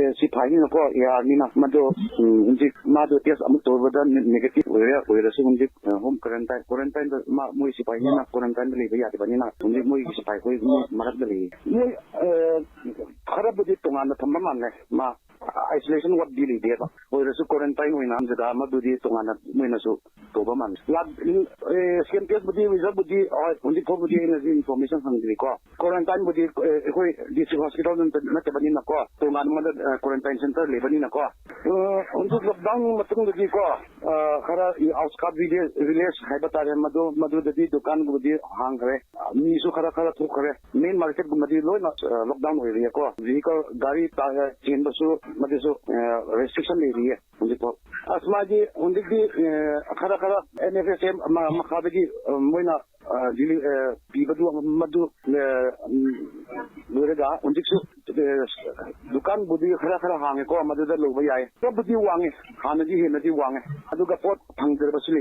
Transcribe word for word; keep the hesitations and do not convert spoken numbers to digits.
ꯑꯦ, ꯁꯤꯐꯥꯏꯅꯤꯅꯀꯣ, ꯑꯦ ꯑꯥꯔꯅꯤꯅ꯫ ꯃꯗꯣ, ꯎꯝ, ꯍꯧꯖꯤꯛ ꯃꯥꯗꯣ ꯇꯦꯁ ꯑꯃꯨꯛ ꯇꯧꯕꯗ ꯅꯦ-, ꯅꯦꯒꯦꯇꯤꯚ ꯑꯣꯏꯔꯦ, ꯑꯣꯏꯔꯁꯨ ꯍꯧꯖꯤꯛ, ꯑ, ꯍꯣꯝ ꯀ꯭ꯋꯥꯔꯦꯟꯇꯥꯏꯟ, ꯀ꯭ꯋꯥꯔꯦꯟꯇꯥꯏꯟꯗ ꯃꯥ, ꯃꯣꯏ ꯁꯤꯐꯥꯏꯅꯤꯅ ꯀ꯭ꯋꯥꯔꯦꯟꯇꯥꯏꯟꯗ ꯂꯩꯕ ꯌꯥꯗꯕꯅꯤꯅ ꯍꯧꯖꯤꯛ ꯃꯣꯏꯒꯤ ꯁꯤꯐꯥꯏ ꯑꯩꯈꯣꯏ ꯃꯣꯏ ꯃꯔꯛꯇ ꯂꯩꯌꯦ꯫ ꯃꯣꯏ, ꯑ, ꯈꯔꯕꯨꯗꯤ ꯇꯣꯉꯥꯟꯅ ꯊꯝꯕ ꯃꯥꯜꯂꯦ꯫ ꯃꯥ ꯑꯥꯏꯁꯣꯂꯦꯁꯟ ꯋꯥꯔꯗꯗꯤ ꯂꯩꯇꯦꯕ꯫ ꯑꯣꯏꯔꯁꯨ ꯀ꯭ꯋꯥꯔꯦꯟꯇꯥꯏꯟ ꯑꯣꯏꯅ ꯖꯒꯥ ꯑꯃꯗꯨꯗꯤ ꯇꯣꯉꯥꯟꯅ ꯃꯣꯏꯅꯁꯨ ꯇꯧꯕ ꯃꯥꯜꯂꯦ꯫ ꯂꯥꯛ-, ꯑꯦ, ꯁꯤ ꯑꯦꯝ ꯄꯤ ꯑꯦꯁꯄꯨꯗꯤ, ꯔꯤꯖꯜꯕꯨꯗꯤ, ꯍꯣꯏ, ꯍꯧꯖꯤꯛ ꯐꯥꯎꯕꯗꯤ ꯑꯩꯅꯁꯨ ꯏꯟꯐꯣꯔꯃꯦꯁꯟ ꯐꯪꯗ꯭ꯔꯤꯀꯣ꯫ ꯀ꯭ꯋꯥꯔꯦꯟꯇꯥꯏꯟꯕꯨꯗꯤ, ꯑꯦ, ꯑꯩꯈꯣꯏ ꯗꯤꯁꯇ꯭ꯔꯤꯛ ꯍꯣꯁꯄꯤꯇꯥꯜꯗ ꯅꯠꯇ-, ꯅꯠꯇꯕꯅꯤꯅꯀꯣ, ꯇꯣꯉꯥꯟꯕꯗ, ꯑꯦ, ꯀ꯭ꯋꯥꯔꯦꯟꯇꯥꯏꯟ ꯁꯦꯟꯇꯔ ꯂꯩꯕꯅꯤꯅꯀꯣ꯫ ꯑ, ꯍꯧꯖꯤꯛ ꯂꯣꯛꯗꯥꯎꯟ ꯃꯇꯨꯡꯗꯒꯤꯀꯣ, ꯑ, ꯈꯔ ꯑꯥꯎꯠꯁꯀꯥꯔꯠ ꯚꯤꯂꯦꯖ, ꯚꯤꯂꯦꯖ ꯍꯥꯏꯕ ꯇꯥꯔꯦ, ꯃꯗꯨ, ꯃꯗꯨꯗꯗꯤ ꯗꯨꯀꯥꯟꯒꯨꯝꯕꯗꯤ ꯍꯥꯡꯈ꯭ꯔꯦ꯫ ꯃꯤꯁꯨ ꯈꯔ ꯈꯔ ꯊꯣꯛꯈ꯭ꯔꯦ꯫ ꯃꯦꯟ ꯃꯥꯔꯀꯦꯠꯀꯨꯝꯕꯗꯤ ꯂꯣꯏꯅ, ꯑ, ꯂꯣꯛꯗꯥꯎꯟ ꯑꯣꯏꯔꯤꯌꯦꯀꯣ꯫ ꯚꯤꯍꯤꯀꯜ ꯒꯥꯔꯤ ꯇꯥ-, ꯆꯦꯟꯕꯁꯨ ꯃꯗꯨꯁꯨ, ꯑ, ꯔꯦꯁꯇ꯭ꯔꯤꯛꯁꯟ ꯂꯩꯔꯤꯌꯦ ꯍꯧꯖꯤꯛꯐꯥꯎ꯫ ꯑꯁ, ꯃꯥꯗꯤ ꯍꯧꯖꯤꯛꯇꯤ, ꯑ, ꯈꯔ ꯈꯔ ꯑꯦꯟ ꯑꯦꯐ ꯑꯦꯁ ꯑꯦ ꯃ-, ꯃꯈꯥꯗꯒꯤ, ꯑ, ꯃꯣꯏꯅ, ꯑ, ꯗꯤꯂꯤ-, ꯑ, ꯄꯤꯕꯗꯨ ꯃꯗꯨ, ꯑ, ꯎꯝ, ꯂꯣꯏꯔꯒ ꯍꯧꯖꯤꯛꯁꯨ, ꯑ, ꯗꯨꯀꯥꯟꯕꯨꯗꯤ ꯈꯔ ꯈꯔ ꯍꯥꯡꯉꯦꯀꯣ, ꯃꯗꯨꯗ ꯂꯧꯕ ꯌꯥꯏ꯫ ꯄꯣꯠꯄꯨꯗꯤ ꯋꯥꯡꯉꯦ, ꯍꯥꯟꯅꯗꯤ ꯍꯦꯟꯅꯗꯤ ꯋꯥꯡꯉꯦ꯫ ꯑꯗꯨꯒ ꯄꯣꯠ ꯐꯪꯗ꯭ꯔꯕꯁꯨ